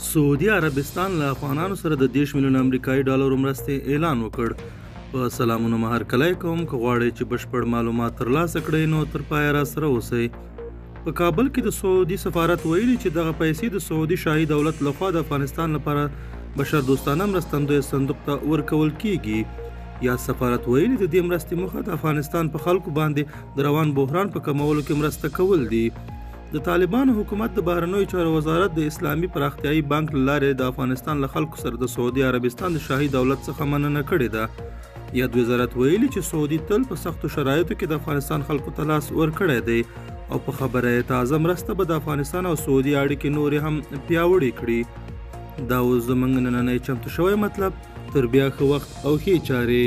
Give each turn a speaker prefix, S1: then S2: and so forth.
S1: سعودي عربستان له افغانانو سره د 30 میلیونه امریکایي ډالرو مرستې اعلان وکړ. په سلامونو مو هرکلی کوم. که غواړئ چې بشپړ معلومات ترلاسه کړئ نو تر پایه راسره اوسئ. په کابل کې د سعودي سفارت ویلي چې دغه پیسې د سعودي شاهي دولت لخوا د افغانستان لپاره بشردوستانه مرستندوی صندوق ته ورکول کیږي. یاد سفارت ویلي د دې مرستې موخه د افغانستان په خلکو باندې د روان بحران په کمولو کې مرسته کول دي. د طالبانو حکومت د بهرنیو چارو وزارت د اسلامي پراختیايي بانک له لارې د افغانستان له خلکو سره د سعودي عربستان د شاهي دولت څخه مننه کړې ده. یاد وزارت ویلي چې سعودي تل په سختو شرایطو کې د افغانستان خلکو ته لاس ورکړی دی او په خبره یې تازه مرسته به د افغانستان او سعودي اړیکې نورې هم پیاوړې کړي. دا اوس زموږ نننی چمتو شوی مطلب. تر بیا ښه وخت او ښې چارې.